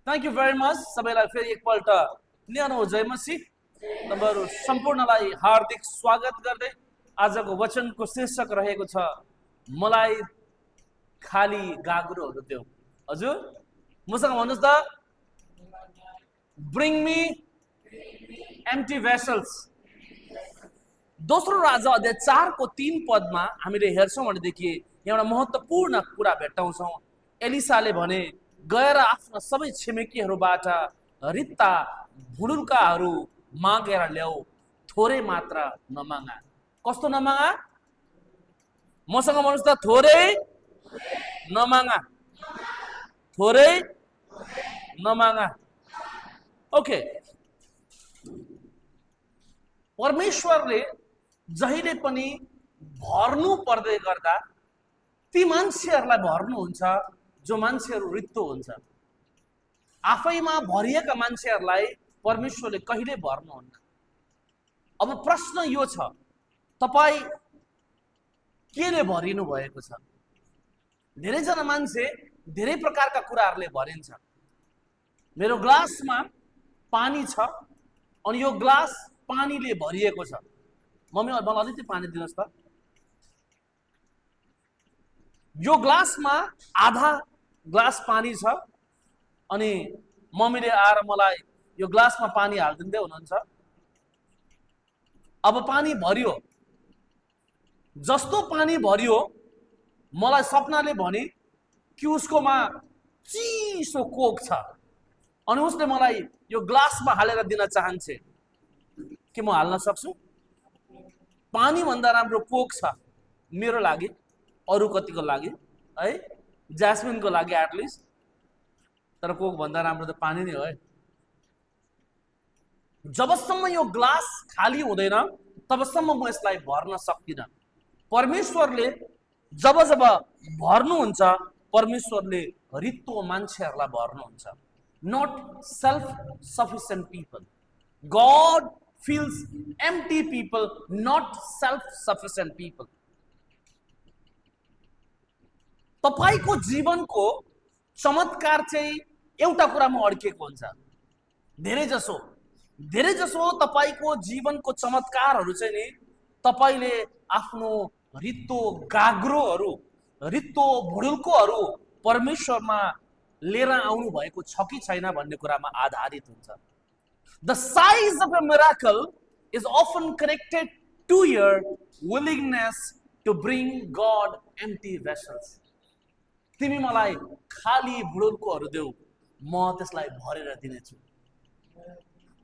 Thank you very much. सबैलाई फेरि एकपल्ट न्यानो जय मसी। तपाईँहरू सम्पूर्णलाई हार्दिक स्वागत गर्दै आजको वचनको शीर्षक रहेको छ मलाई खाली गाग्रोहरू देऊ। हजुर मसँग भन्नुहोस् त, ब्रिङ मी एम्प्टी भेसल्स। दोस्रो राजा अध्याय 4 को 3 पदमा हामीले हेर्छौँ भनेदेखि एउटा महत्त्वपूर्ण कुरा भेट्टाउँछौँ। एलिसाले भने, गएर आफ्ना सबै छिमेकीहरूबाट रित्ता भुडुल्काहरू मागेर ल्याऊ, थोरै मात्र नमागा। कस्तो नमागा? मसँग भन्नुहोस् त, थोरै नमागा, थोरै नमागा। ओके, परमेश्वरले जहिले पनि भर्नु पर्दै गर्दा ती मान्छेहरूलाई भर्नुहुन्छ जो मान्छेहरू रित्तो हुन्छ। आफैमा भरिएका मान्छेहरूलाई परमेश्वरले कहिले भर्नुहुन्न। अब प्रश्न यो छ, तपाईँ केले भरिनु भएको छ? धेरैजना मान्छे धेरै प्रकारका कुराहरूले भरिन्छ। मेरो ग्लासमा पानी छ अनि यो ग्लास पानीले भरिएको छ। मम्मी मलाई अलिकति पानी दिनुहोस् त। यो ग्लासमा आधा ग्लास पानी छ अनि मम्मीले आएर मलाई यो ग्लासमा पानी हालिदिँदै हुनुहुन्छ। अब पानी भरियो, जस्तो पानी भरियो मलाई सपनाले भने कि उसकोमा चिसो कोक छ अनि उसले मलाई यो ग्लासमा हालेर दिन चाहन्छे। के म हाल्न सक्छु? पानी भन्दा राम्रो कोक छ मेरो लागि, अरू कतिको लागि है, ज्यास्मिनको लागि एटलिस्ट, तर कोक भन्दा राम्रो त पानी नै हो है। जबसम्म यो ग्लास खाली हुँदैन तबसम्म म यसलाई भर्न सक्दिनँ। परमेश्वरले जब जब भर्नुहुन्छ, परमेश्वरले रित्तो मान्छेहरूलाई भर्नुहुन्छ। Not self sufficient people. God feels empty people, not self-sufficient people. तपाईको जीवनको चमत्कार चाहिँ एउटा कुरामा अड्किएको हुन्छ। धेरै जसो तपाईको जीवनको चमत्कारहरू चाहिँ नि तपाईले आफ्नो रित्तो गाग्रोहरू, रित्तो भुडुल्कोहरू परमेश्वरमा लिएर आउनु भएको छ कि छैन भन्ने कुरामा आधारित हुन्छ। The size of a miracle is often connected to your willingness to bring God empty vessels. तिमी मलाई खाली भुडुल्कोहरू देऊ, म त्यसलाई भरेर दिनेछु।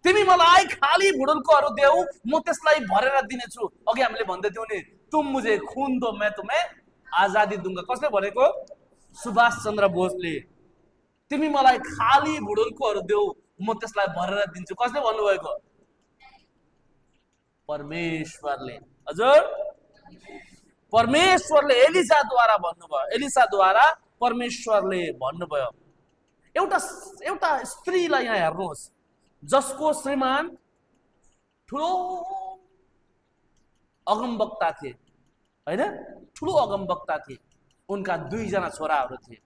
तिमी मलाई खाली भुडुल्कोहरू देऊ, म त्यसलाई भरेर दिनेछु। अघि हामीले भन्दै थियौँ नि, तुम मुझे खून दो मैं तुम्हें आजादी दूंगा। कसले भनेको? सुभाष चन्द्र बोसले। तिमी मलाई खाली भुडुल्कोहरू देऊ, म त्यसलाई भरेर दिन्छु। कसले भन्नुभएको? परमेश्वरले। हजुर, परमेश्वरले एलिसाद्वारा भन्नुभयो। एलिसाद्वारा परमेश्वरले भन्नुभयो। एउटा स्त्रीलाई यहाँ हेर्नुहोस्, जसको श्रीमान ठुलो अगमवक्ता थिए, हैन? ठुलो अगमवक्ता थिए। उनका 2 जना छोराहरू थिए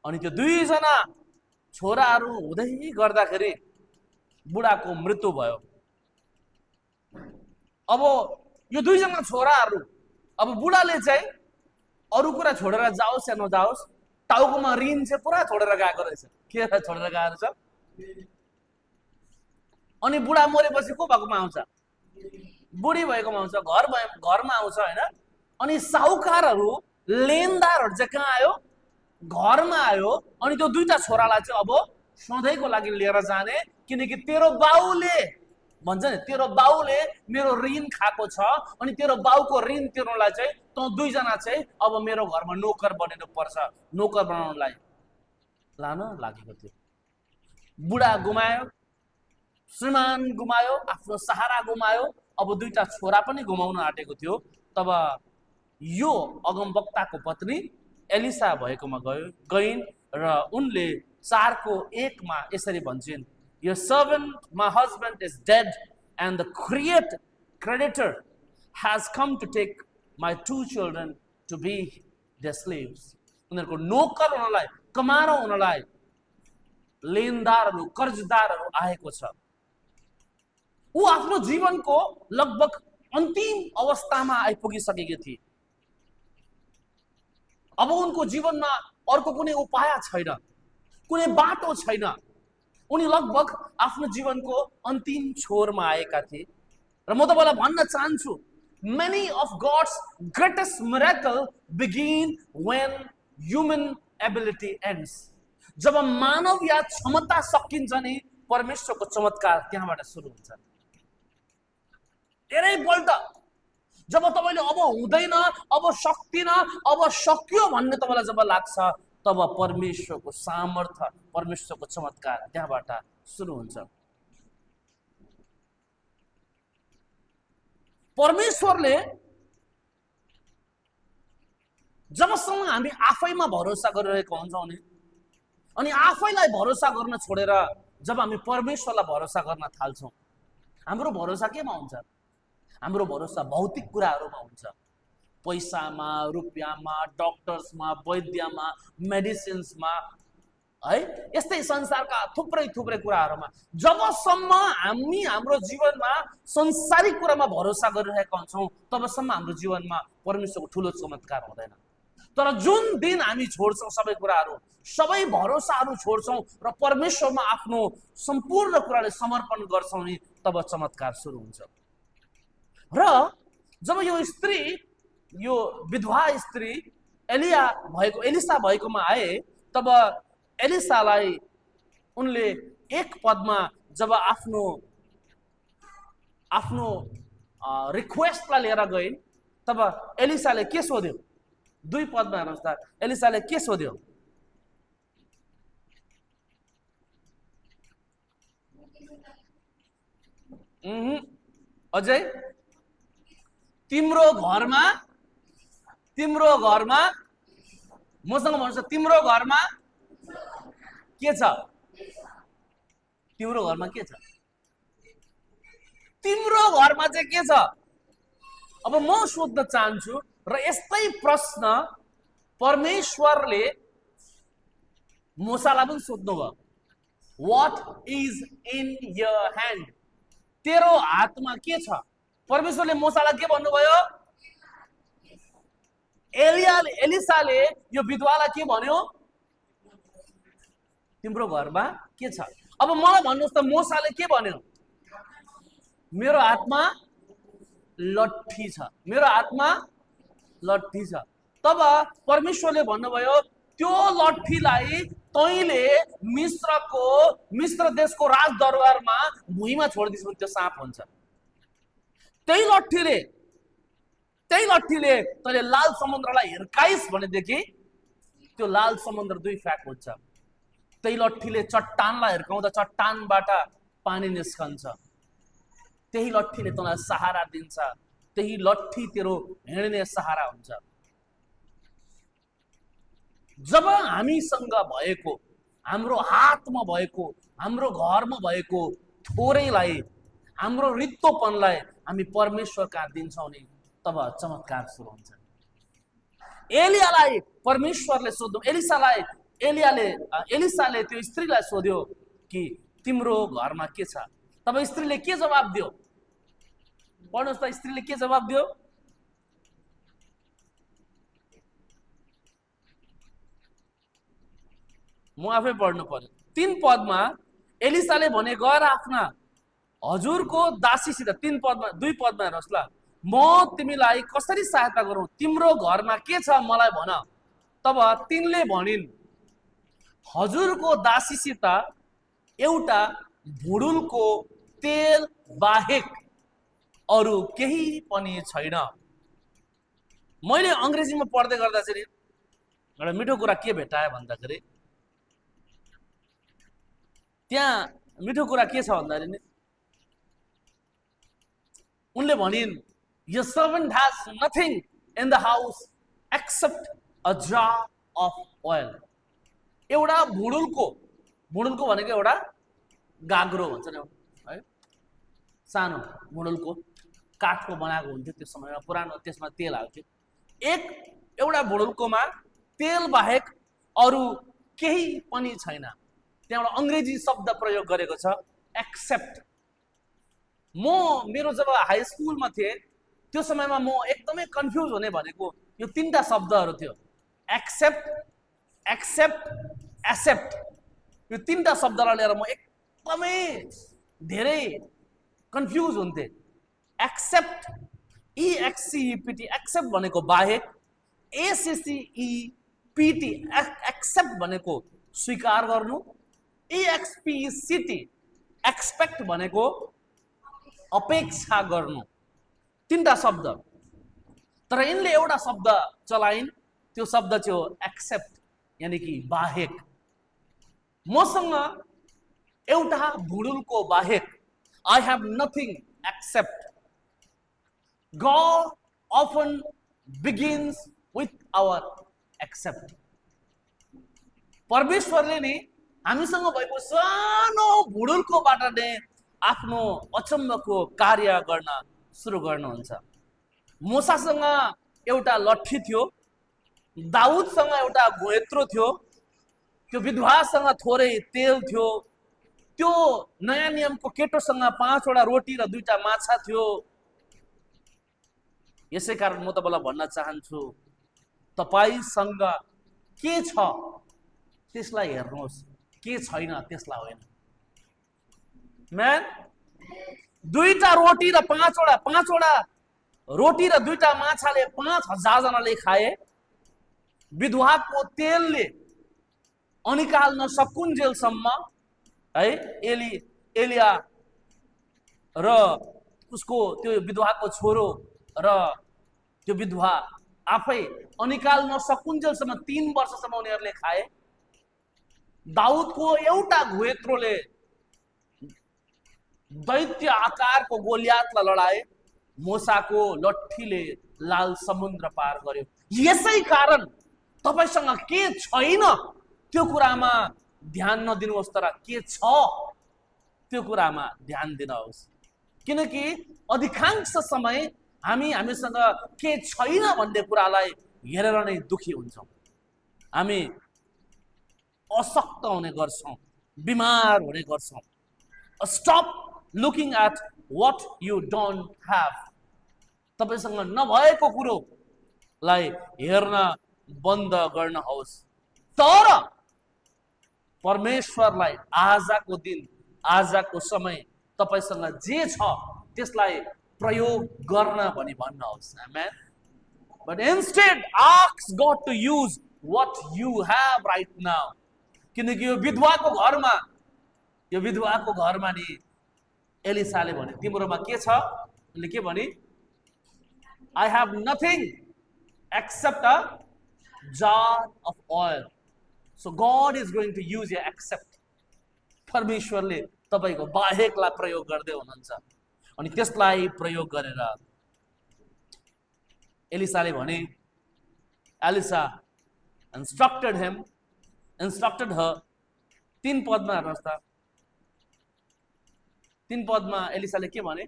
अनि त्यो 2 जना छोराहरू हुँदै गर्दाखेरि बुढाको मृत्यु भयो। अब यो 2 जना छोराहरू, अब बुढाले चाहिँ अरू कुरा छोडेर जाओस् या नजाओस्, टाउकोमा ऋण चाहिँ पुरा छोडेर गएको रहेछ। के छोडेर गएको छ? अनि बुढा मरेपछि को भएकोमा आउँछ? बुढी भएकोमा आउँछ, घरमा आउँछ हैन? अनि साहुकारहरू, लेनदारहरू चाहिँ कहाँ आयो? घरमा आयो। अनि त्यो 2टा छोरालाई चाहिँ अब सधैँको लागि लिएर जाने, किनकि तेरो बाउले भन्छ नि, तेरो बाउले मेरो ऋण खाएको छ अनि तेरो बाउको ऋण तिर्नलाई चाहिँ त 2 जना चाहिँ अब मेरो घरमा नोकर बनिनु पर्छ। नोकर बनाउनलाई लान लागेको थियो। बुढा गुमायो, श्रीमान गुमायो, आफ्नो सहारा गुमायो, अब 2टा छोरा पनि गुमाउन आँटेको थियो। तब यो अगमवक्ताको पत्नी एलिसा भएकोमा गइन् र उनले 4 को 1 मा यसरी भन्छन्, your servant, my husband is dead and the creditor has come to take my 2 children to be their slaves. उनीहरूको नोकर हुनलाई, कमारो हुनलाई लेनदारहरू कर्जदारहरू आएको छ। ऊ आफ्नो जीवनको लगभग अन्तिम अवस्थामा आइपुगिसकेकी थिए। अब उनको जीवनमा अर्को कुनै उपाय छैन, कुनै बाटो छैन। उनी लगभग आफ्नो जीवनको अन्तिम छोरमा आएका थिए। र म तपाईलाई भन्न चाहन्छु, many of God's greatest miracle begin when human ability ends. जब मानव या क्षमता सकिन्छ नि परमेश्वरको चमत्कार त्यहाँबाट सुरु हुन्छ। धेरैपल्ट जब तपाईले अब हुँदैन, अब सक्दिन, अब सकियो भन्ने तपाईलाई जब लाग्छ, तब परमेश्वरको सामर्थ्य, परमेश्वरको चमत्कार त्यहाँबाट सुरु हुन्छ। परमेश्वरले जबसम्म हामी आफैमा भरोसा गरिरहेका हुन्छौँ नि, अनि आफैलाई भरोसा गर्न छोडेर जब हामी परमेश्वरलाई भरोसा गर्न थाल्छौँ, हाम्रो भरोसा केमा हुन्छ? हाम्रो भरोसा भौतिक कुराहरूमा हुन्छ। पैसामा, रुपियाँमा, डक्टर्समा, वैद्यमा, मेडिसिन्समा, है, यस्तै संसारका थुप्रै थुप्रै कुराहरूमा। जबसम्म हामी हाम्रो जीवनमा संसारिक कुरामा भरोसा गरिरहेका हुन्छौँ, तबसम्म हाम्रो जीवनमा परमेश्वरको ठुलो चमत्कार हुँदैन। तर जुन दिन हामी छोड्छौँ सबै कुराहरू, सबै भरोसाहरू छोड्छौँ र परमेश्वरमा आफ्नो सम्पूर्ण कुराले समर्पण गर्छौँ नि, तब चमत्कार सुरु हुन्छ। र जब यो स्त्री, यो विधवा स्त्री एलिसा भएकोमा आए, तब एलिसालाई उनले एक पदमा जब आफ्नो आफ्नो रिक्वेस्टलाई लिएर गए, तब एलिसाले के सोध्यो? 2 पदमा हेर्नुहोस् त, एलिसाले के सोध्यो? अझै तिम्रो घरमा मसँग भन्नुहोस्, तिम्रो घरमा के छ? तिम्रो घरमा के छ? तिम्रो घरमा चाहिँ के छ? अब म सोध्न चाहन्छु, र यस्तै प्रश्न परमेश्वरले मूसालाई पनि सोध्नुभयो। What is in your hand? तेरो हातमा के छ? परमेश्वरले मूसालाई के भन्नुभयो? एलिसाले यो विधवालाई के भन्यो? तिम्रो घरमा के छ? अब मलाई भन्नुहोस् त, मूसाले के भन्यो? मेरो हातमा लट्ठी छ, मेरो हातमा लट्ठी छ। तब परमेश्वरले भन्नुभयो, त्यो लट्ठीलाई तैँले मिस्र देशको राजदरबारमा भुइँमा छोडिदिस् भने त्यो साँप हुन्छ। त्यही लट्ठीले तैँले लाल समुद्रलाई हिर्काइस् भनेदेखि त्यो लाल समुद्र 2 फ्याक हुन्छ। त्यही लट्ठीले चट्टानलाई हिर्काउँदा चट्टानबाट पानी निस्कन्छ। त्यही लट्ठीले तँलाई सहारा दिन्छ। त्यही लट्ठी तेरो हिँड्ने सहारा हुन्छ। जब हामीसँग भएको, हाम्रो हातमा भएको, हाम्रो घरमा भएको थोरैलाई, हाम्रो रित्तोपनलाई हामी परमेश्वर कहाँ दिन्छौँ नि, तब चमत्कार सुरु हुन्छ। एलियालाई परमेश्वरले सोध्यो, एलिसाले त्यो स्त्रीलाई सोध्यो कि तिम्रो घरमा के छ? तब स्त्रीले के जवाब दियो? पढ्नुहोस् त, स्त्रीले के जवाब दियो? म आफै पढ्नु पर्यो। 3 पदमा एलिसाले भने, गएर आफ्ना हजुरको दासीसित, 2 पदमा हेर्नुहोस् ल, म तिमीलाई कसरी सहायता गरौँ? तिम्रो घरमा के छ मलाई भन। तब तिनले भनिन्, हजुरको दासीसित एउटा भुडुलको तेल बाहेक अरू केही पनि छैन। मैले अङ्ग्रेजीमा पढ्दै गर्दा चाहिँ एउटा मिठो कुरा के भेटाए भन्दाखेरि, त्यहाँ मिठो कुरा के छ भन्दाखेरि नि, उनले भनिन्, your servant has nothing in the house except a jar of oil. एउटा भुडुलको भनेको एउटा गाग्रो भन्छ नि, है, सानो भुडुलको काठको बनाएको हुन्थ्यो त्यो समयमा, पुरानो, त्यसमा तेल हाल्थ्यो। एउटा भुडुलकोमा तेल बाहेक अरू केही पनि छैन। त्यहाँ एउटा अङ्ग्रेजी शब्द प्रयोग गरेको छ एक्सेप्ट। म मेरो जब हाई स्कुलमा थिएँ त्यो समयमा म एकदमै कन्फ्युज हुने भनेको यो तीनटा शब्दहरू थियो, एक्सेप्ट, एक्सेप्ट, एक्सेप्ट। यो तीनटा शब्दलाई लिएर म एकदमै धेरै कन्फ्युज हुन्थेँ। एक्सेप्ट, इएक्ससिईपीटी, एक्सेप्ट भनेको बाहेक, एसिसिईपीटी एक्सेप्ट भनेको स्वीकार गर्नु, इएक्सपीसीटी एक्सपेक्ट भनेको अपेक्षा गर्नु। तीनटा शब्द, तर यिनले एउटा शब्द चलाइन्, त्यो शब्द चाहिँ हो एक्सेप्ट, यानी कि बाहेक। मसँग एउटा भुडुलको बाहेक, I have nothing except. God often begins with our accept. परमेश्वरले नि हामीसँग भएको सानो भुडुलकोबाट नै आफ्नो अचम्मको कार्य गर्न सुरु गर्नुहुन्छ। मूसासँग एउटा लट्ठी थियो, दाउदसँग एउटा घोयत्रो थियो, त्यो विधवासँग थोरै तेल थियो, त्यो नयाँ नियमको केटोसँग 5 वटा रोटी र 2टा माछा थियो। यसै कारण म तपाईलाई भन्न चाहन्छु, तपाईसँग के छ त्यसलाई हेर्नुहोस्, के छैन त्यसलाई होइन। म्यान, 2टा रोटी र 5 वटा रोटी र 2टा माछाले 5000 जनाले खाए। विधवाको तेलले अनिकाल नसकुन्जेलसम्म है एलिया र उसको त्यो विधवाको छोरो र त्यो विधवा आफै अनिकाल नसकुन्जेलसम्म 3 वर्षसम्म उनीहरूले खाए। दाउदको एउटा घोयत्रोले दैत्य आकारको गोलियातलाई लडाए, मूसाको लट्ठीले लाल समुद्र पार गर्यो। यसै कारण तपाईसँग के छैन त्यो कुरामा ध्यान नदिनुहोस्, तर के छ त्यो कुरामा ध्यान दिनुहोस्। किनकि अधिकांश समय हामीसँग के छैन भन्ने कुरालाई हेरेर नै दुखी हुन्छौँ, हामी अशक्त हुने गर्छौँ, बिमार हुने गर्छौँ। Stop looking at what you don't have. तपाईसँग नभएको कुरोलाई हेर्न बन्द गर्नुहोस्। तर परमेश्वरलाई आजको दिन, आजको समय तपाईसँग जे छ त्यसलाई प्रयोग गर्न भनी भन्नुहोस्। आमेन। But instead ask God to use what you have right now. किनकि यो विधवाको घरमा नि एलिसाले भने तिम्रोमा के छ? उनले के भने? I have nothing except a jar of oil. So God is going to use your accept. परमेश्वरले तपाईको बाहेकलाई प्रयोग गर्दै हुनुहुन्छ। अनि त्यसलाई प्रयोग गरेर एलिसाले भने, एलिसा instructed her। 3 पदमा हेर्नुहोस् त, 3 पदमा एलिसाले के भने?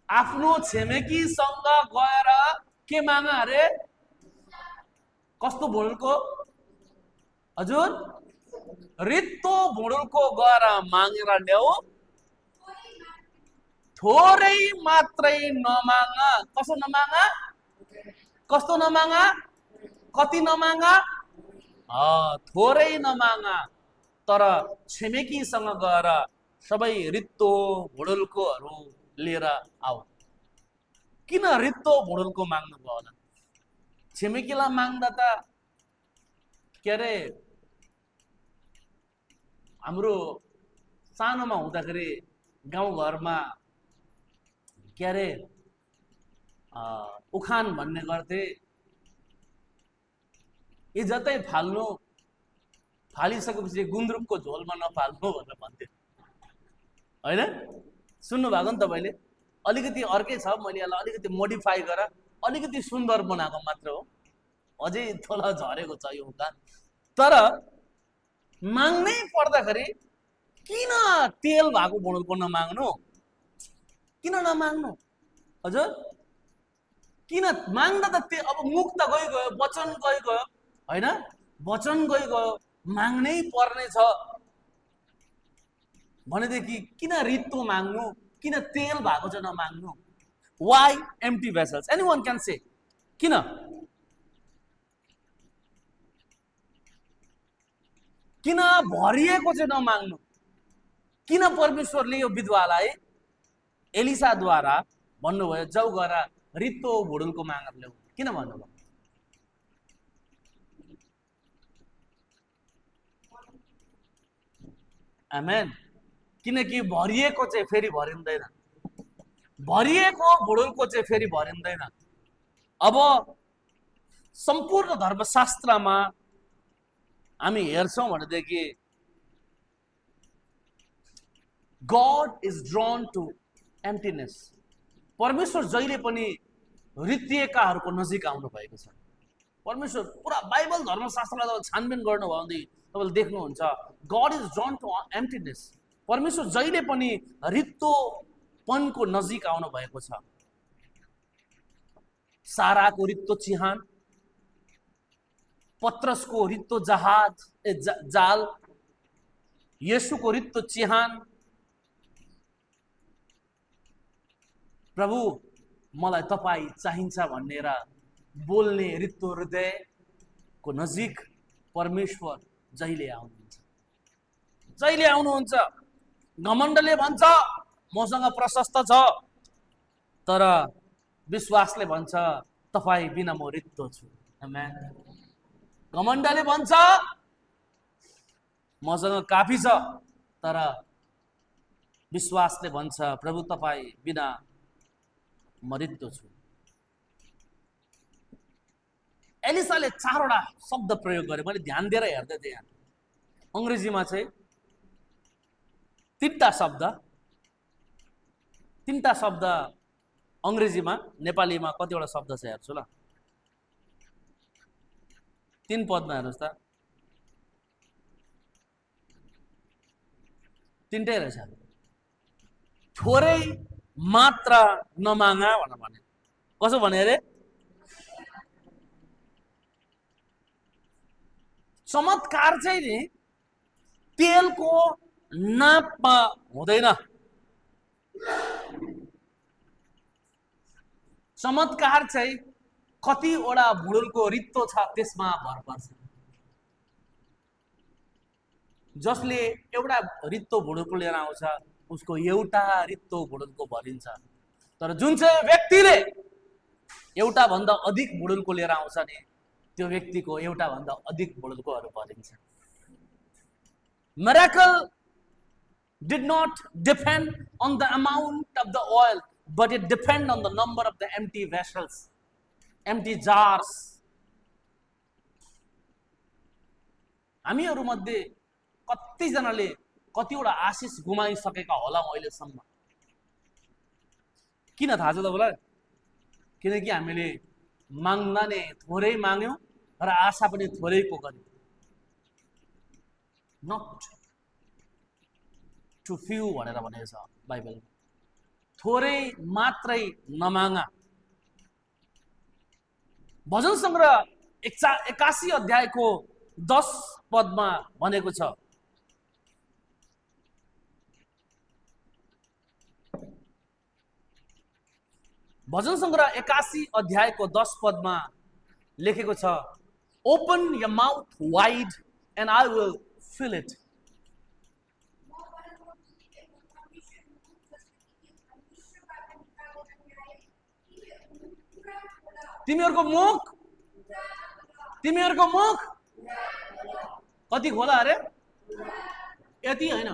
आफ्नो छिमेकीसँग गएर के माग अरे? कस्तो भुडुलको? हजुर, रित्तो भुडुलको गएर मागेर ल्याऊ, थोरै मात्रै नमाग। कसो नमाग? कस्तो नमाग? कति नमाग? थोरै नमाग, तर छिमेकीसँग गएर सबै रित्तो भुडुलकोहरू लिएर आऊ। किन रित्तो भुडुलको माग्नु भयो होला? छिमेकीलाई माग्दा त के अरे, हाम्रो सानोमा हुँदाखेरि गाउँघरमा के अरे उखान भन्ने गर्थे, यी जतै फाल्नु, फालिसकेपछि गुन्द्रुकको झोलमा नफाल्नु भनेर भन्थे, होइन? सुन्नु भएको नि तपाईँले? अलिकति अर्कै छ, मैले यसलाई अलिकति मोडिफाई गरेर अलिकति सुन्दर बनाएको मात्र हो, अझै थोला झरेको छ यो उखान। तर माग्नै पर्दाखेरि किन तेल भएको भुडुलको नमाग्नु? किन नमाग्नु? हजुर, किन माग्दा त त्यो अब मुख त गइगयो, वचन गइगयो होइन, वचन गइगयो, माग्नै पर्ने छ भनेदेखि किन रित्तो माग्नु, किन तेल भएको चाहिँ नमाग्नु? Why empty vessels? Anyone can say किन? किन भरिएको चाहिँ नमाग्नु? किन परमेश्वरले यो विधवालाई एलिसाद्वारा भन्नुभयो जाऊ गएर रित्तो भुडुलको माग ल्याऊ? किन भन्नुभयो? आमेन। किनकि भरिएको चाहिँ फेरि भरिँदैन, भरिएको भुडुलको चाहिँ फेरि भरिँदैन। अब सम्पूर्ण धर्मशास्त्रमा हामी हेर्छौँ भनेदेखि God is drawn to emptiness. परमेश्वर जहिले पनि रित्तिएकाहरूको नजिक आउनु भएको छ। परमेश्वर पुरा बाइबल धर्मशास्त्रलाई तपाईले छानबिन गर्नुभयो भने तपाईले देख्नुहुन्छ God is drawn to emptiness. परमेश्वर जहिले पनि रित्तोपनको नजिक आउनु भएको छ। साराको रित्तो चिहान, पत्रसको रित्तो जाल, येशूको रित्तो चिहान, प्रभु मलाई तपाईँ चाहिन्छ भनेर बोल्ने रित्तो हृदयको नजिक परमेश्वर जहिले आउनुहुन्छ, जहिले आउनुहुन्छ। घमण्डले भन्छ मसँग प्रशस्त छ, तर विश्वासले भन्छ तपाईँ बिना म रित्तो छु। आमेन। घमण्डले भन्छ मसँग काफी छ, तर विश्वासले भन्छ प्रभु तपाईँ बिना म रित्तो छु। एलिसाले चारवटा शब्द प्रयोग गरे। मैले ध्यान दिएर हेर्दै थिएँ। यहाँ अङ्ग्रेजीमा चाहिँ तीनटा शब्द अङ्ग्रेजीमा, नेपालीमा कतिवटा शब्द छ हेर्छु ल। 3 पदमा हेर्नुहोस् त, 3टै रहेछ। थोरै मात्र नमागा भनेर भने। कसो भने अरे? चमत्कार चाहिँ नि तेलको नापमा हुँदैन। चमत्कार चाहिँ कतिवटा भुडुलको रित्तो छ त्यसमा भर पर्छ। जसले एउटा रित्तो भुडुलको लिएर आउँछ उसको एउटा रित्तो भुडुलको भरिन्छ। तर जुन चाहिँ व्यक्तिले एउटा भन्दा अधिक भुडुलको लिएर आउँछ नि त्यो व्यक्तिको एउटा भन्दा अधिक भुडुलकोहरू भरिन्छ। Miracle did not depend on the amount of the oil, but it depend on the number of the empty vessels, empty jars. हामीहरू मध्ये कतिजनाले कतिवटा आशिष गुमाइसकेका होला अहिलेसम्म। किन थाहा छ तपाईँलाई? किनकि हामीले माग्दा नै थोरै माग्यौँ र आशा पनि थोरैको गर्यौँ। नट टु फ्यू भनेर भनेको छ बाइबलमा। थोरै मात्रै नमागा। भजन सङ्ग्रह 81 अध्यायको 10 पदमा भनेको छ, भजन सङ्ग्रह 81 अध्यायको 10 पदमा लेखेको छ, open your mouth wide and I will fill it. तिमीहरूको मुख कति खोला अरे? यति होइन।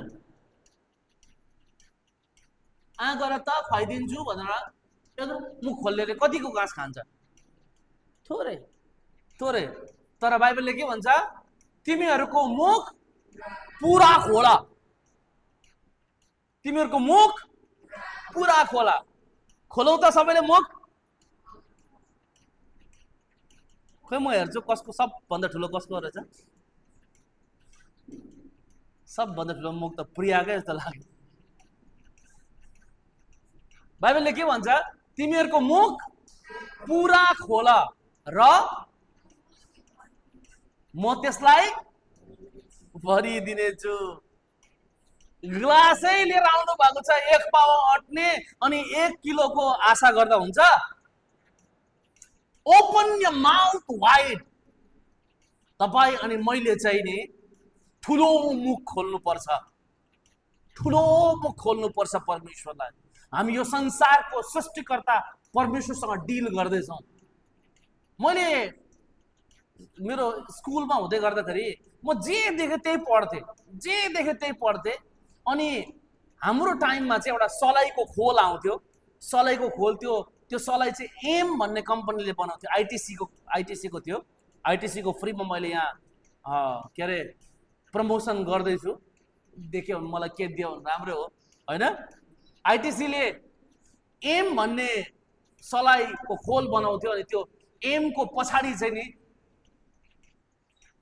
गएर त खुवाइदिन्छु भनेर मुख खोल्ने कतिको घाँस खान्छ? थोरै थोरै। तर बाइबलले के भन्छ? तिमीहरूको मुख पुरा खोला। तिमीहरूको मुख पुरा खोला। खोलौ त सबैले मुख। खै म हेर्छु कसको सबभन्दा ठुलो कसको रहेछ। सबभन्दा ठुलो मुख त प्रियाकै जस्तो लाग्यो। बाइबलले के भन्छ? तिमीहरूको मुख पुरा खोल र म त्यसलाई भरिदिनेछु। ग्लासै लिएर आउनु भएको छ, 1 पावा अट्ने अनि 1 किलोको आशा गर्दा हुन्छ? Open your mouth wide. तपाईँ अनि मैले चाहिँ नि ठुलो मुख खोल्नु पर्छ, ठुलो मुख खोल्नु पर्छ परमेश्वरलाई। हामी यो संसारको सृष्टिकर्ता परमेश्वरसँग डिल गर्दैछौँ। मैले मेरो स्कुलमा हुँदै गर्दाखेरि म जे देखेँ त्यही पढ्थेँ, जे देखेँ त्यही पढ्थेँ। अनि हाम्रो टाइममा चाहिँ एउटा सलाईको खोल आउँथ्यो, सलाईको खोल थियो। त्यो सलाई चाहिँ एम भन्ने कम्पनीले बनाउँथ्यो, आइटिसीको थियो। आइटिसीको फ्रीमा मैले यहाँ के अरे प्रमोसन गर्दैछु, देख्यो भने मलाई के दियो भने राम्रै हो होइन। आइटिसीले एम भन्ने सलाईको खोल बनाउँथ्यो अनि त्यो एमको पछाडि चाहिँ नि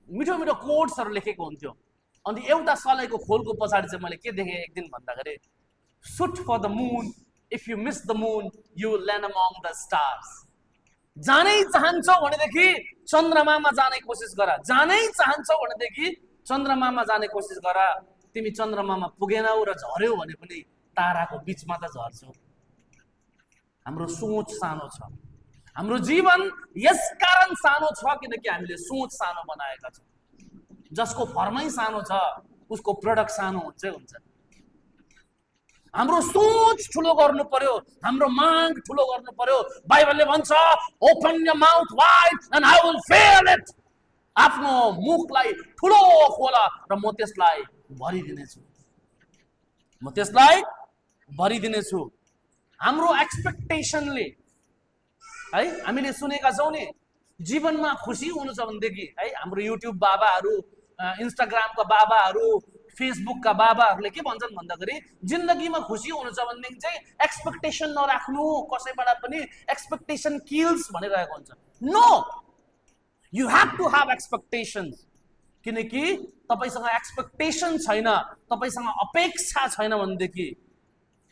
मिठो मिठो कोट्सहरू लेखेको हुन्थ्यो। अनि एउटा सलाईको खोलको पछाडि चाहिँ मैले के देखेँ एक दिन भन्दाखेरि, shoot for the moon, if you miss the moon you will land among the stars. जानै चाहन्छौ भनेदेखि चन्द्रमामा जाने कोसिस गर, जानै चाहन्छौ भनेदेखि चन्द्रमामा जाने कोसिस गर। तिमी चन्द्रमामा पुगेनौ र झर्यौ भने पनि ताराको बिचमा त झर्छौ। हाम्रो सोच सानो छ, हाम्रो जीवन यस कारण सानो छ किनकि हामीले सोच सानो बनाएका छौँ। जसको फर्मै सानो छ उसको प्रोडक्ट सानो हुन्छै हुन्छ। हाम्रो सोच ठुलो गर्नु पर्यो, हाम्रो माग ठुलो गर्नु पर्यो। बाइबलले भन्छ open your mouth wide and I will fill it. आफ्नो मुखलाई ठुलो खोल र म त्यसलाई भरिदिनेछु, म त्यसलाई भरिदिनेछु। हाम्रो एक्सपेक्टेसनले है हामीले सुनेका छौँ नि, जीवनमा खुसी हुनु छ भनेदेखि है हाम्रो युट्युब बाबाहरू, इन्स्टाग्रामका बाबाहरू, फेसबुकका बाबाहरूले के भन्छन् भन्दाखेरि जिन्दगीमा खुसी हुनु छ भनेदेखि चाहिँ एक्सपेक्टेसन नराख्नु, कसैबाट पनि एक्सपेक्टेसन किल्स भनिरहेको हुन्छ। No, you have to have expectations. किनकि तपाईँसँग एक्सपेक्टेसन छैन, तपाईँसँग अपेक्षा छैन भनेदेखि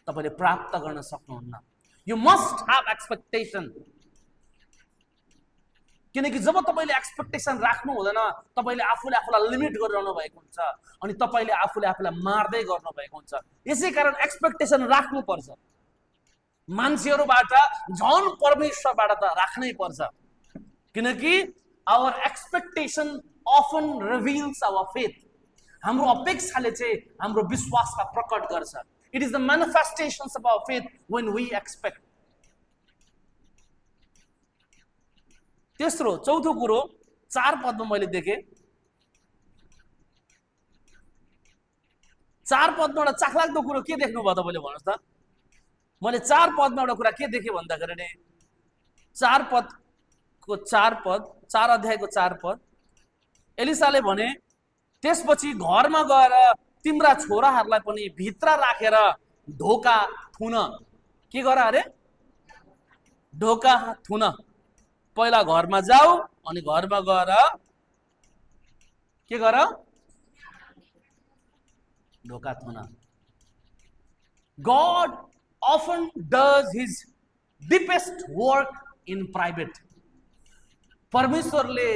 तपाईँले प्राप्त गर्न सक्नुहुन्न। You must have expectation. किनकि जब तपाईँले एक्सपेक्टेसन राख्नु हुँदैन तपाईँले आफूले आफूलाई लिमिट गरिरहनु भएको हुन्छ अनि तपाईँले आफूले आफूलाई मार्दै गर्नु भएको हुन्छ। यसै कारण एक्सपेक्टेसन राख्नुपर्छ, मान्छेहरूबाट झन् परमेश्वरबाट त राख्नै पर्छ। किनकि our expectation often reveals our faith. हाम्रो अपेक्षाले चाहिँ हाम्रो विश्वासलाई प्रकट गर्छ। It is the manifestations of our faith when we expect. तेस्रो चौथो कुरो 4 पदमा मैले देखेँ, 4 पदमा एउटा चाखलाग्दो कुरो के देख्नुभयो तपाईँले भन्नुहोस् त? मैले 4 पदमा एउटा कुरा के देखेँ भन्दाखेरि नि 4 अध्यायको 4 पद एलिसाले भने त्यसपछि घरमा गएर तिम्रा छोराहरूलाई पनि भित्र राखेर ढोका थुन। के गर अरे? ढोका थुन। पहिला घरमा जाऊ अनि घरमा गएर के गर? ढोका थुन। God often does his deepest work in private. परमेश्वरले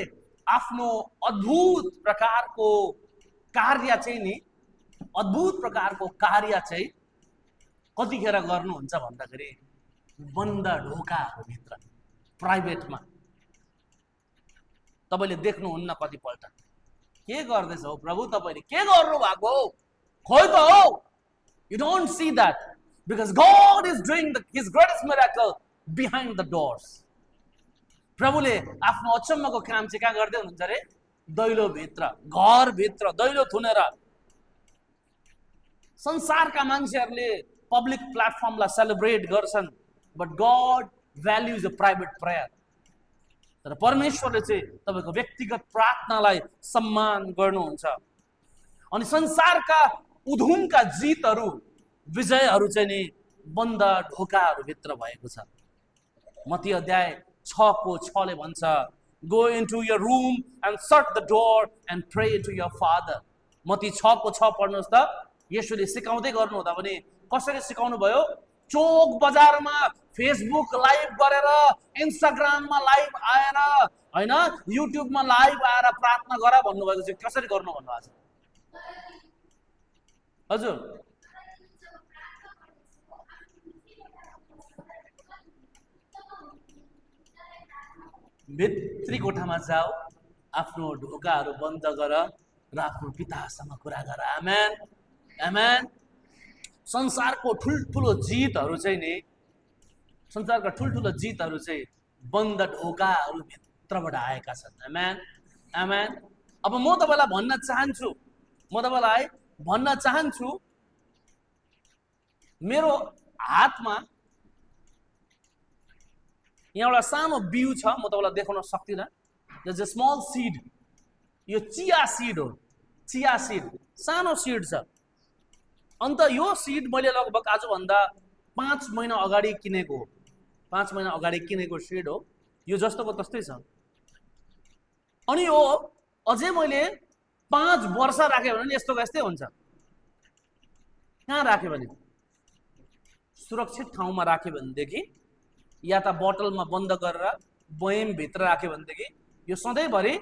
आफ्नो अद्भुत प्रकारको कार्य चाहिँ नि, अद्भुत प्रकारको कार्य चाहिँ कतिखेर गर्नुहुन्छ भन्दाखेरि बन्द ढोकाहरूभित्र, प्राइभेटमा। तपाईँले देख्नुहुन्न कतिपल्ट। के गर्दैछ हो प्रभु, तपाईँले के गर्नु भएको हो? खोइ त हो। You don't see that because God is doing his greatest miracle behind the doors. प्रभुले आफ्नो अचम्मको काम चाहिँ कहाँ गर्दै हुनुहुन्छ अरे? दैलो भित्र, घर भित्र दैलो थुनेर। संसारका मान्छेहरूले पब्लिक प्लेटफर्मलाई सेलिब्रेट गर्छन्, but God values a private prayer. तर परमेश्वरले चाहिँ तपाईँको व्यक्तिगत प्रार्थनालाई सम्मान गर्नुहुन्छ। अनि संसारका उधुमका जितहरू, विजयहरू चाहिँ नि बन्द ढोकाहरूभित्र भएको छ। मत्ती अध्याय 6:6 ले भन्छ, go into your room and shut the door and pray to your father. मत्ती 6:6 पढ्नुहोस् त। येशूले सिकाउँदै गर्नुहुँदा पनि कसरी सिकाउनु भयो? चोक बजारमा फेसबुक लाइभ गरेर, इन्स्टाग्राममा लाइभ आएर, हैन, युट्युबमा लाइभ आएर प्रार्थना गर भन्नुभएको चाहिँ कसरी गर्नु भन्नुभएको छ? हजुर, भित्री कोठामा जाऊ, आफ्नो ढोकाहरू बन्द गर र आफ्नो पितासँग कुरा गर। आमेन, आमेन। संसारको ठुल्ठुलो जितहरू चाहिँ नि, संसारका ठुल्ठुलो जितहरू चाहिँ बन्द ढोकाहरू भित्रबाट आएका छन्। आमेन, आमेन। अब म तपाईलाई भन्न चाहन्छु, मेरो हातमा यहाँ एउटा सानो बिउ छ, म तपाईलाई देखाउन सक्दिनँ। There's a small seed. यो चिया सीड हो, चिया सीड, सानो सीड छ। अन्त यो सीड मैले लगभग आजभन्दा 5 महिना अगाडि किनेको हो, 5 महिना अगाडि किनेको सीड हो। यो जस्तोको तस्तै छ। अनि यो अझै मैले 5 वर्ष राख्यो भने यस्तोको यस्तै हुन्छ। कहाँ राख्यो भने, सुरक्षित ठाउँमा राख्यो भनेदेखि, या त बोतलमा बन्द गरेर बयम भित्र राख्यो भनेदेखि यो सधैँभरि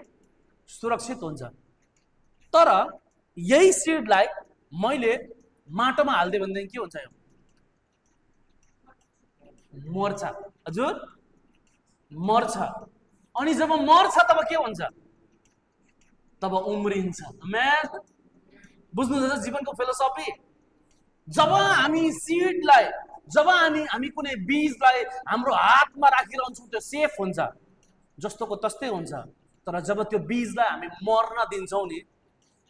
सुरक्षित हुन्छ। तर यही सीडलाई मैले माटोमा हाल्दिए भनेदेखि के हुन्छ? यो मर्छ। हजुर, मर्छ। अनि जब मर्छ तब के हुन्छ? तब उम्रिन्छ। आमेन। बुझ्नुहुन्छ जीवनको फिलोसफी? जब हामी सीडलाई, जब हामी कुनै बीजलाई हाम्रो हातमा राखिरहन्छौँ त्यो सेफ हुन्छ, जस्तोको तस्तै हुन्छ। तर जब त्यो बीजलाई हामी मर्न दिन्छौँ नि,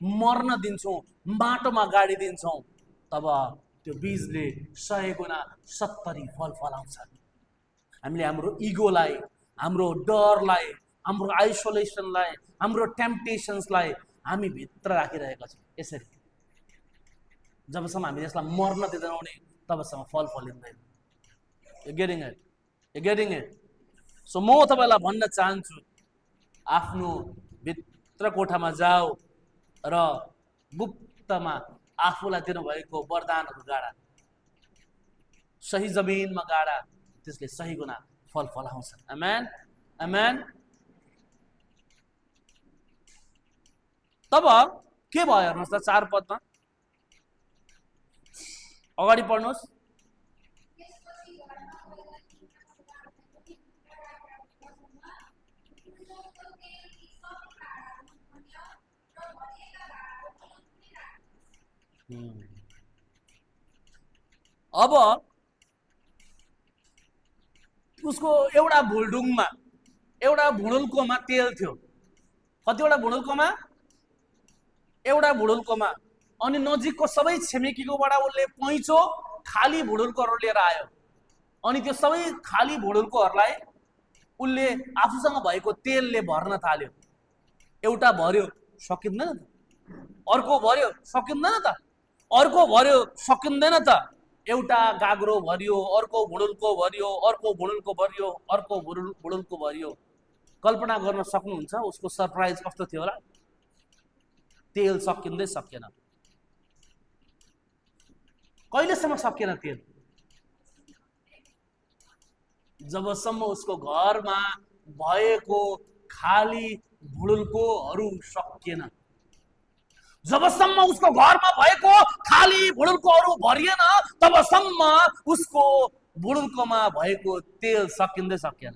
मर्न दिन्छौँ, माटोमा गाडिदिन्छौँ, तब त्यो बीजले 100 गुणा 70 फल फलाउँछ। हामीले हाम्रो इगोलाई, हाम्रो डरलाई, हाम्रो आइसोलेसनलाई, हाम्रो टेम्पटेसन्सलाई हामी भित्र राखिरहेका छौँ। यसरी जबसम्म हामी यसलाई मर्न दिँदैनौँ नि, तबसम्म फल फलिँदैन। You getting it? You getting it? So म तपाईलाई भन्न चाहन्छु, आफ्नो भित्र कोठामा जाऊ र गुप्तमा आफूलाई दिनुभएको वरदानहरू गाडा, सही जमिनमा गाडा, त्यसले सही गुणा फल फलाउँछ। आमेन, आमेन। तब के भयो हेर्नुहोस् त, 4 पदमा अगाडि पढ्नुहोस्। अब उसको एउटा भुल्डुङमा, एउटा भुँडुल्कोमा तेल थियो। कतिवटा भुँडुल्कोमा? एउटा भुँडुल्कोमा। अनि नजिकको सबै छिमेकीकोबाट उसले पैँचो खाली भुँडुल्कोहरू लिएर आयो। अनि त्यो सबै खाली भुँडुल्कोहरूलाई उसले आफूसँग भएको तेलले भर्न थाल्यो। एउटा भर्यो, सकिँदैन त। अर्को भर्यो, सकिँदैन त। अर्को भर्यो, सकिँदैन त। एउटा गाग्रो भरियो, अर्को भुँडुल्को भरियो, अर्को भुँडुल्को भरियो, अर्को भुँडुल्को भरियो। कल्पना गर्न सक्नुहुन्छ उसको सरप्राइज कस्तो थियो होला? तेल सकिँदै सकिएन। कहिलेसम्म सकिएन तेल? जबसम्म उसको घरमा भएको खाली भुँडुल्कोहरू सकिएन। जबसम्म उसको घरमा भएको खाली भुँडुल्कोहरू भरिएन, तबसम्म उसको भुँडुल्कोमा भएको तेल सकिँदै सकिएन।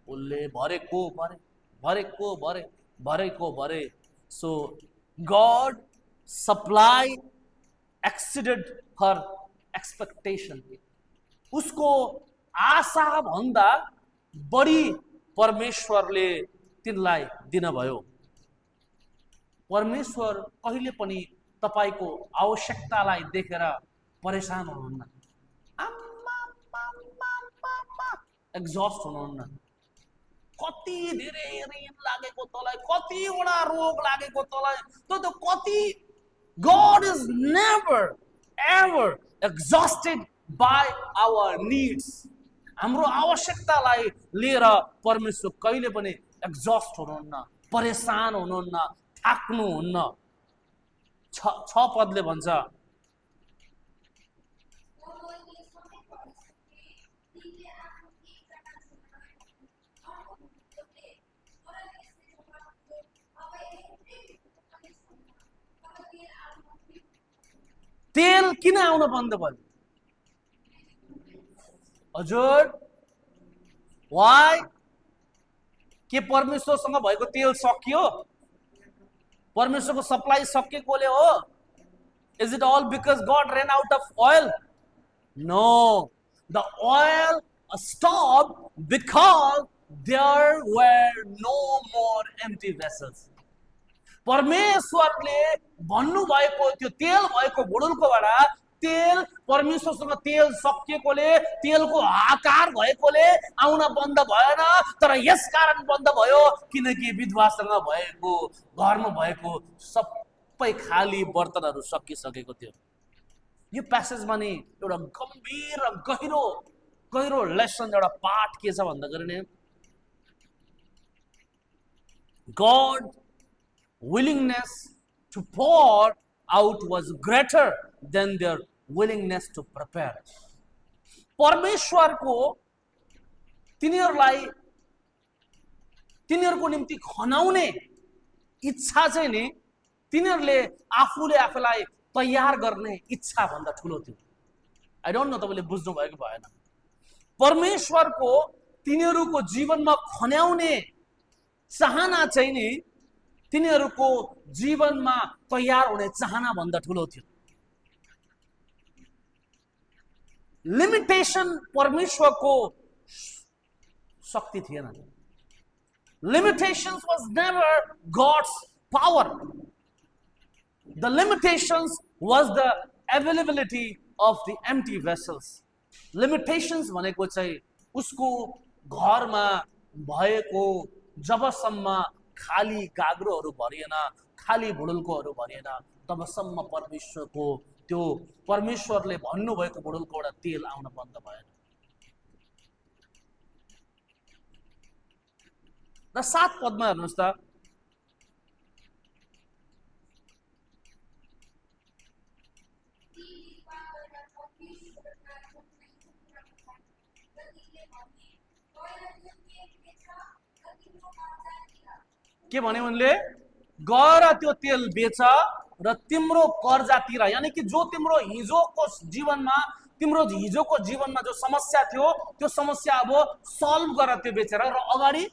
उसले भरेको भरे, भरेको भरे, भरेको भरे। So God supplied exceeded her expectation. उसको आशा भन्दा बढी परमेश्वरले तिनलाई दिनुभयो। परमेश्वर कहिले पनि तपाईको आवश्यकतालाई देखेर परेशान हुनुहुन्न, एक्जस्ट हुनुहुन्न। कति धेरै ऋण लागेको तँलाई, कतिवटा रोग लागेको तँलाई, त कति, God is never ever exhausted by our needs. हाम्रो आवश्यकतालाई लिएर परमेश्वर कहिले पनि एक्जस्ट हुनुहुन्न, परेशान हुनुहुन्न, थाक्नुहुन्न। 6 पदले भन्छ, तेल किन आउन बन्द भयो? हजुर, वाइ? के परमेश्वरसँग भएको तेल सकियो? परमेश्वरको सप्लाई सकिएकोले हो? Is it all because God ran out of oil? No. The oil stopped because there were no more empty vessels. परमेश्वरले भन्नुभएको त्यो तेल भएको बुडुल्कोबाट तेल, परमेश्वरसँग तेल सकिएकोले, तेलको आकार भएकोले आउन बन्द भएन। तर यस कारण बन्द भयो किनकि विधवासँग भएको, घरमा भएको सबै खाली बर्तनहरू सकिसकेको थियो। यो प्यासेजमा नि एउटा गम्भीर र गहिरो गहिरो लेसन, एउटा पाठ के छ भन्दाखेरि नि, God willingness to pour out was greater than their willingness to prepare. परमेश्वरको तिनीहरूलाई तिनीहरूको निम्ति खनाउने इच्छा चाहिँ नि तिनीहरूले आफूले आफूलाई तयार गर्ने इच्छा भन्दा ठुलो थियो। आई डोन्ट नो तपाईले बुझ्नु भयो कि भएन। परमेश्वरको तिनीहरूको जीवनमा खन्याउने चाहना चाहिँ नि तिनीहरूको जीवनमा तयार हुने चाहना भन्दा ठुलो थियो। लिमिटेशन परमेश्वरको शक्ति थिएन। Limitations was never God's power. The limitations was the availability of the empty vessels. Limitations भनेको चाहिँ उसको घरमा भएको जबसम्म खाली गाग्रोहरू भरिएन, खाली बुडुल्कोहरू भरिएन, तबसम्म परमेश्वरको त्यो परमेश्वरले भन्नुभएको बुडुल्कोबाट तेल आउन बन्द भएन। र 7 पदमा हेर्नुहोस् त, के भने उनले, गएर त्यो तेल बेच र तिम्रो कर्जा तिर। यानी कि जो तिम्रो हिजोको जीवनमा, तिम्रो हिजोको जीवनमा जो समस्या थियो त्यो समस्या अब सल्भ गर त्यो बेचेर र अगाडि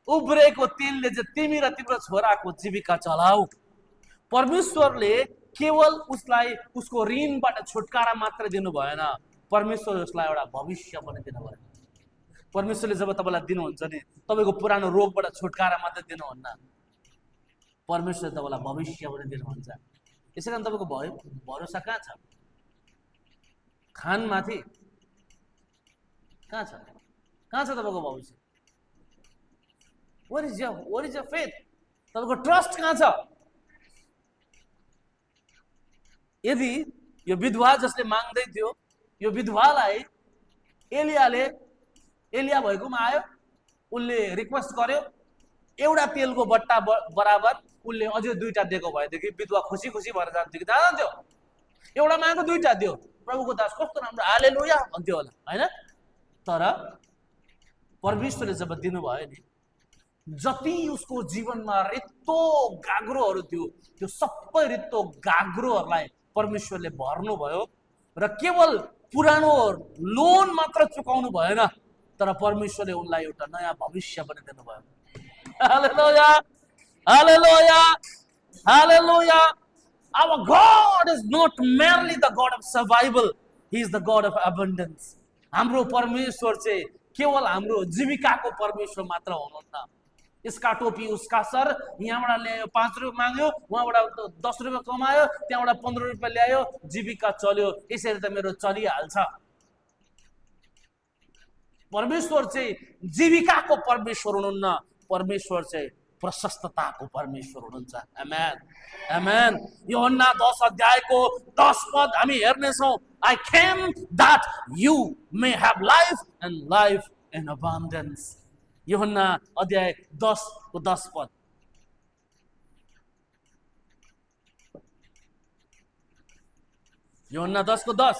उब्रेको तेलले चाहिँ तिमी र तिम्रो छोराको जीविका चलाऊ। परमेश्वरले केवल उसलाई उसको ऋणबाट छुटकारा मात्र दिनु भएन, परमेश्वर उसलाई एउटा भविष्य पनि दिनु भएन। परमेश्वरले जब तपाईलाई दिनुहुन्छ नि, तपाईको पुरानो रोगबाट छुटकारा मात्र दिनुहुन्न, परमेश्वरले तपाईलाई भविष्य पनि दिनुहुन्छ। यसैकारण तपाईको भरोसा कहाँ छ? खानमाथि? कहाँ छ? कहाँ छ तपाईको भविष्य? What is your faith? तपाईको ट्रस्ट कहाँ छ? यदि यो विधवा जसले माग्दै थियो, यो विधवालाई एलिया भएकोमा आयो, उनले रिक्वेस्ट गर्यो, एउटा तेलको बट्टा बराबर उनले अझै 2टा दिएको भएदेखि विधवा खुसी खुसी भएर जान्थ्यो कि जान्थ्यो? एउटा मागेको 2टा दियो। प्रभुको दास कस्तो राम्रो, हालेलुया भन्थ्यो होला, हैन? तर परमेश्वरले जब दिनुभयो नि, जति उसको जीवनमा रित्तो गाग्रोहरू थियो, त्यो सबै रित्तो गाग्रोहरूलाई परमेश्वरले भर्नुभयो र केवल पुरानो लोन मात्र चुकाउनु भएन, तर परमेश्वरले उनलाई एउटा नयाँ भविष्य पनि दिनुभयो। हालेलुया, हालेलुया, हालेलुया। Our God is not merely the God of survival, He is the God of abundance. हाम्रो परमेश्वर चाहिँ केवल हाम्रो जीविकाको परमेश्वर मात्र हुनुहुन्न। इसका टोपी उसका सर, यहाँबाट ल्यायो 5 रुपियाँ माग्यो, उहाँबाट 10 रुपियाँ कमायो, त्यहाँबाट 15 रुपियाँ ल्यायो, जीविका चल्यो, यसरी त मेरो चलिहाल्छ। परमेश्वर चाहिँ जीविकाको परमेश्वर हुनुहुन्न, परमेश्वर चाहिँ प्रशस्तताको परमेश्वर हुनुहुन्छ। आमेन, आमेन। यूहन्ना 10 अध्यायको 10 पद हामी हेर्नेछौँ। I came that you may have life and life in abundance. यूहन्ना अध्याय 10 को 10 पद। यूहन्ना 10 को 10।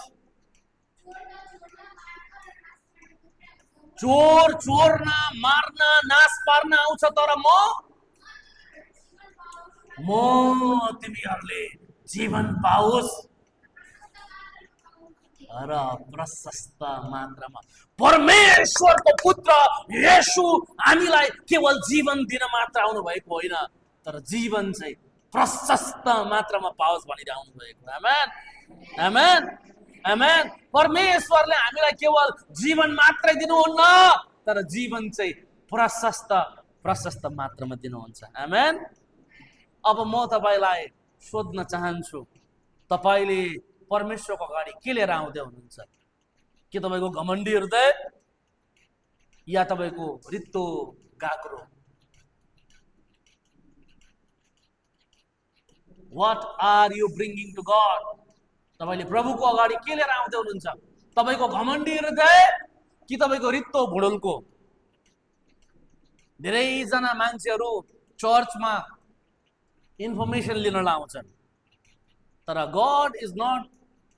चोर चोर्न मार्न नाश पार्न आउँछ, तर म तिमीहरूले जीवन पाओस् र प्रशस्त मात्रामा। परमेश्वरको पुत्र येशू हामीलाई केवल जीवन दिन मात्र आउनु भएको होइन, तर जीवन चाहिँ प्रशस्त मात्रामा पाओस् भनेर आउनु भएको। आमेन, आमेन, आमेन। परमेश्वरले हामीलाई केवल जीवन मात्रै दिनुहुन्न, तर जीवन चाहिँ प्रशस्त प्रशस्त मात्रामा दिनुहुन्छ। आमेन। अब म तपाईलाई सोध्न चाहन्छु, तपाईले परमेश्वरको अगाडि के लिएर आउँदै हुनुहुन्छ? के तपाईको घमण्डी हृदय या तपाईको रित्तो गाग्रो? What are you bringing to God? तपाईले प्रभुको अगाडि के लिएर आउँदै हुनुहुन्छ? तपाईको घमण्डी हृदय कि तपाईको रित्तो भुडुलको? धेरैजना मान्छेहरू चर्चमा इन्फर्मेसन लिन आउँछन्, तर God is not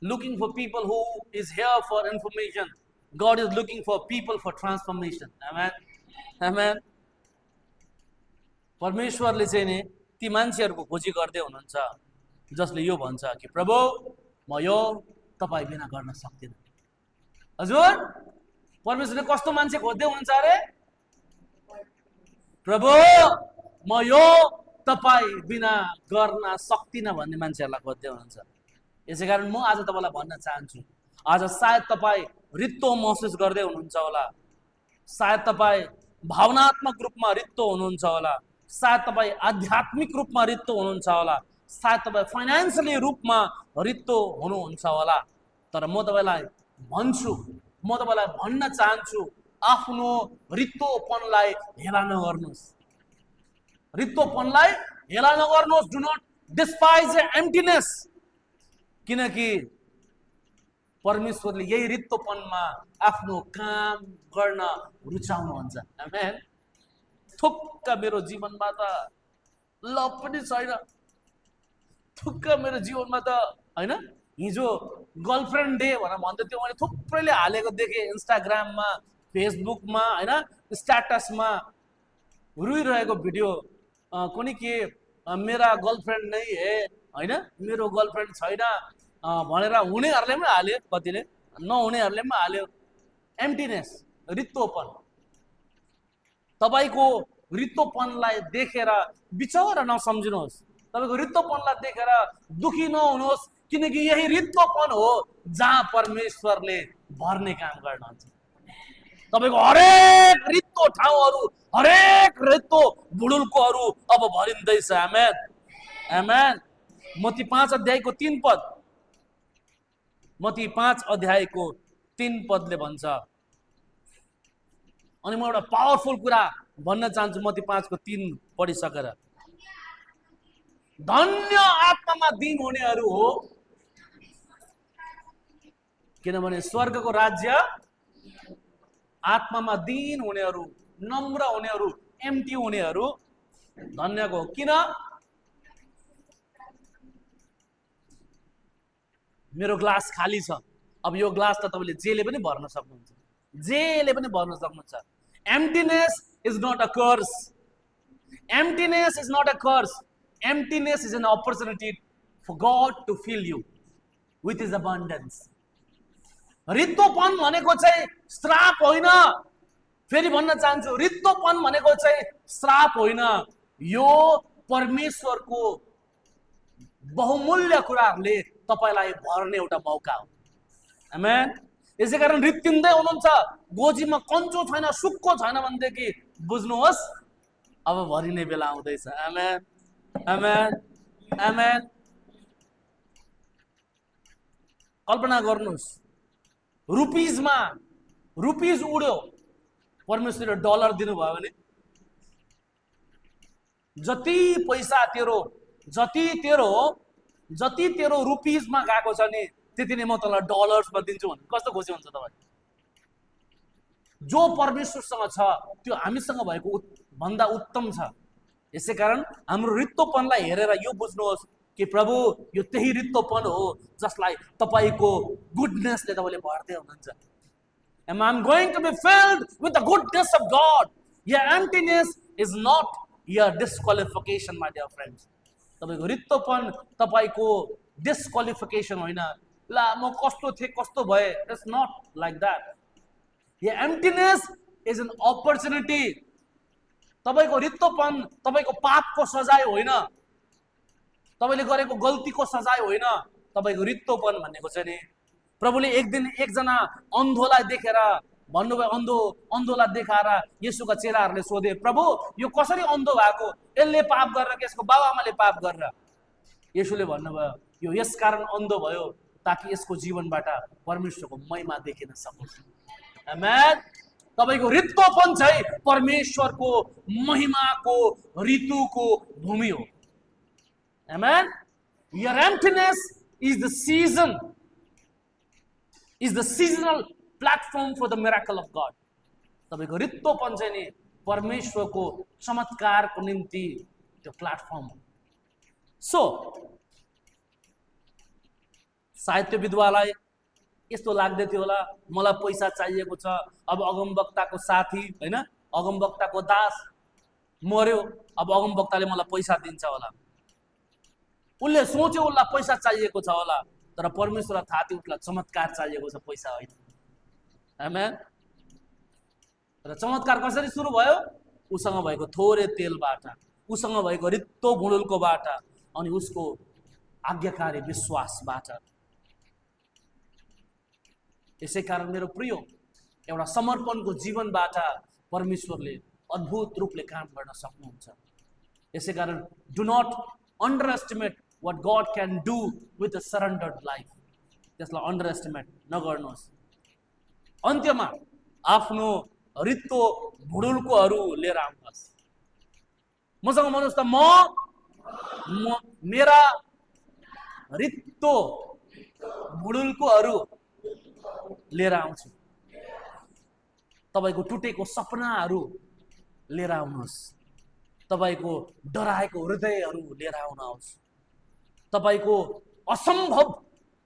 looking for people who is here for information. God is looking for people for transformation. Amen, amen. परमेश्वरले चाहिँ नि ती मान्छेहरूको खोजी गर्दै हुनुहुन्छ जसले यो भन्छ कि प्रभु म यो तपाईँ बिना गर्न सक्दिनँ। हजुर, परमेश्वरले कस्तो मान्छे खोज्दै हुनुहुन्छ अरे? प्रभु म यो तपाईँ बिना गर्न सक्दिनँ भन्ने मान्छेहरूलाई खोज्दै हुनुहुन्छ। यसै कारण म आज तपाईलाई भन्न चाहन्छु, आज सायद तपाईँ रित्तो महसुस गर्दै हुनुहुन्छ होला, सायद तपाईँ भावनात्मक रूपमा रित्तो हुनुहुन्छ होला, सायद तपाईँ आध्यात्मिक रूपमा रित्तो हुनुहुन्छ होला, सायद तपाईँ फाइनेन्सियली रूपमा रित्तो हुनुहुन्छ होला, तर म तपाईलाई भन्छु, म तपाईलाई भन्न चाहन्छु, आफ्नो रित्तोपनलाई हेला नगर्नुहोस्। रित्तोपनलाई हेला नगर्नुहोस्। डु नट डिस्पाइज एम्प्टीनेस, किनकि परमेश्वरले यही रित्तोपनमा आफ्नो काम गर्न रुचाउनुहुन्छ। आमेन। थुक्क मेरो जीवनमा त लभ पनि छैन, थुक्क मेरो जीवनमा त हैन, हिजो गर्लफ्रेन्ड डे भनेर भन्दै थियो, मैले थुप्रैले हालेको देखेँ इन्स्टाग्राममा, फेसबुकमा, हैन, स्ट्याटसमा रुइरहेको भिडियो, कुनै के मेरा गर्लफ्रेन्ड नै हे, हैन, मेरो गर्लफ्रेन्ड छैन भनेर हुनेहरूले पनि हाल्यो, कतिले नहुनेहरूले पनि हाल्यो। एम्प्टीनेस, रित्तोपन। तपाईको रित्तोपनलाई देखेर बिचरा नसम्झिनुहोस्, तपाईको रित्तोपनलाई देखेर दुखी नहुनुहोस्, किनकि यही रित्तोपन हो जहाँ परमेश्वरले भर्ने काम गर्नुहुन्छ। तपाईको हरेक रित्तो ठाउँहरू, हरेक रित्तो बुडुल्कोहरू अब भरिँदैछ। आमेन, आमेन। मत्ती 5 अध्यायको 3 पद, मत्ती 5 अध्यायको 3 पदले भन्छ, अनि म एउटा पावरफुल कुरा भन्न चाहन्छु मत्ती 5 को 3 पढिसकेर। धन्य आत्मामा दीन हुनेहरू हो, किनभने स्वर्गको राज्य आत्मामा दीन हुनेहरू, नम्र हुनेहरू, एम्प्टी हुनेहरू धन्यको हो। किन? मेरो ग्लास खाली छ, अब यो ग्लास त तपाईले जेले पनि भर्न सक्नुहुन्छ, जेले पनि भर्न सक्नुहुन्छ। Emptiness is not a curse, emptiness is not a curse, emptiness is an opportunity for God to fill you with his abundance. रित्तोपन भनेको चाहिँ श्राप होइन। फेरि भन्न चाहन्छु, रित्तोपन भनेको चाहिँ श्राप होइन, यो परमेश्वरको बहुमूल्य कुराहरूले तपाईलाई भर्ने एउटा मौका हो। आमेन। यसै कारण रित्तिँदै हुनुहुन्छ, गोजीमा कञ्चो छैन, सुक्को छैन भनेदेखि बुझ्नुहोस् अब भरिने बेला आउँदैछ। आमेन, आमेन, आमेन। कल्पना गर्नुहोस्, रुपिजमा रुपिज उड्यो, परमेश्वरले डलर दिनुभयो भने जति पैसा तेरो, जति तेरो रुपिजमा गएको छ नि त्यति नै म तँलाई डलर्समा दिन्छु भने कस्तो खुसी हुन्छ तपाईँ? जो परमेश्वरसँग छ त्यो हामीसँग भएको भन्दा उत्तम छ। यसै कारण हाम्रो रित्तोपनलाई हेरेर यो बुझ्नुहोस् कि प्रभु यो त्यही रित्तोपन हो जसलाई तपाईको गुडनेसले तपाईले भर्दै हुनुहुन्छ। And I'm going to be filled with the goodness of God. Your emptiness is not your disqualification, my dear friends. तपाईँको रित्तोपन तपाईँको डिस्क्वालिफिकेसन होइन। ला म कस्तो थिएँ कस्तो भए, इट्स नट लाइक द्याट। यो एम्प्टीनेस इज एन अपर्च्युनिटी। तपाईँको रित्तोपन तपाईँको पापको सजाय होइन, तपाईँले गरेको गल्तीको सजाय होइन। तपाईँको रित्तोपन भनेको चाहिँ नि प्रभुले एक दिन एकजना अन्धोलाई देखेर भन्नुभयो, अन्धोलाई देखाएर येशूका चेलाहरूले सोधे, प्रभु यो कसरी अन्धो भएको, यसले पाप गरेर कि यसको बाबुआमाले पाप गरेर? येशूले भन्नुभयो, यो यस कारण अन्धो भयो ताकि यसको जीवनबाट परमेश्वरको महिमा देखिन सकोस्। आमेन। तपाईँको रित्तोपन चाहिँ परमेश्वरको महिमाको ऋतुको भूमि हो। आमेन। Your emptiness is the seasonal platform for the miracle of God. तपाईँको रित्तोपन चाहिँ नि परमेश्वरको चमत्कारको निम्ति त्यो प्लेटफर्म हो। सो सायद त्यो विधवालाई यस्तो लाग्दै थियो होला, मलाई पैसा चाहिएको छ, अब अगमवक्ताको साथी होइन, अगमवक्ताको दास मर्यो, अब अगमवक्ताले मलाई पैसा दिन्छ होला। उसले सोच्यो उसलाई पैसा चाहिएको छ होला, तर परमेश्वरलाई थाहा थियो उसलाई चमत्कार चाहिएको छ, पैसा होइन। आमेन। र चमत्कार कसरी सुरु भयो? उसँग भएको थोरै तेलबाट, उसँग भएको रित्तो भुँडुलकोबाट, अनि उसको आज्ञाकारी विश्वासबाट। यसै कारण मेरो प्रिय, एउटा समर्पणको जीवनबाट परमेश्वरले अद्भुत रूपले काम गर्न सक्नुहुन्छ। यसै कारण do not underestimate what God can do with a surrendered life. त्यसलाई अन्डर एस्टिमेट नगर्नुहोस्। अन्त्यमा आफ्नो रित्तो भुँडुलकोहरू लिएर आउनुहोस्। मसँग भन्नुहोस् त, म मेरा रित्तो भुँडुलकोहरू लिएर आउँछु। तपाईँको टुटेको सपनाहरू लिएर आउनुहोस्, तपाईँको डराएको हृदयहरू लिएर आउनुहोस्, तपाईको असम्भव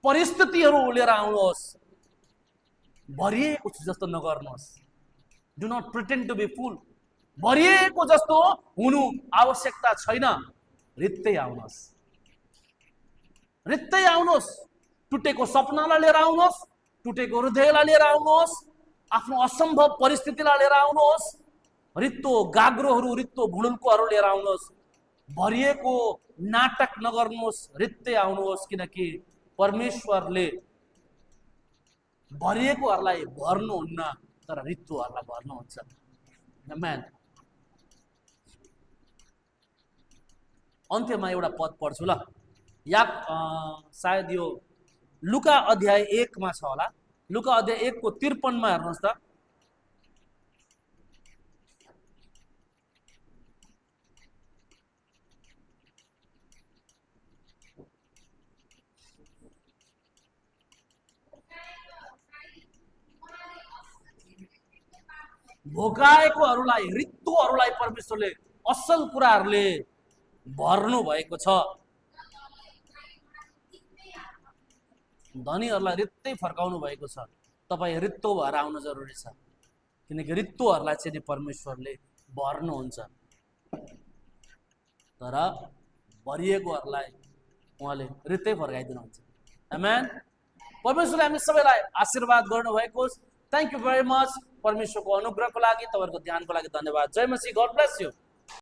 परिस्थितिहरू लिएर आउनुहोस्। भरिएको जस्तो नगर्नुहोस्। Do not pretend to be full. भरिएको जस्तो हुनु आवश्यकता छैन। रित्तै आउनुहोस्, रित्तै आउनुहोस्। टुटेको सपनालाई लिएर आउनुहोस्, टुटेको हृदयलाई लिएर आउनुहोस्, आफ्नो असम्भव परिस्थितिलाई लिएर आउनुहोस्, रित्तो गाग्रोहरू, रित्तो भुँडुलकोहरू लिएर आउनुहोस्। भरिएको नाटक नगर्नुहोस्, रित्तै आउनुहोस्, किनकि परमेश्वरले भरिएकोहरूलाई भर्नुहुन्न, तर रित्तोहरूलाई भर्नुहुन्छ। आमेन। अन्त्यमा एउटा पद पढ्छु ल, सायद यो लुका अध्याय 1 मा छ होला। लुका अध्याय 1 को 53 मा हेर्नुहोस् त। भोकाएकोहरूलाई, रित्तोहरूलाई परमेश्वरले असल कुराहरूले भर्नु भएको छ। धनीहरूलाई रित्तै फर्काउनु भएको छ। तपाईँ रित्तो भएर आउनु जरुरी छ, किनकि रित्तोहरूलाई चाहिँ परमेश्वरले भर्नुहुन्छ, तर भरिएकोहरूलाई उहाँले रित्तै फर्काइदिनुहुन्छ। आमेन। परमेश्वरले हामी सबैलाई आशीर्वाद गर्नुभएको होस्। Thank you very much. परमेश्वरको अनुग्रहको लागि, तपाईँहरूको ध्यानको लागि धन्यवाद। जय मसीह। God bless you.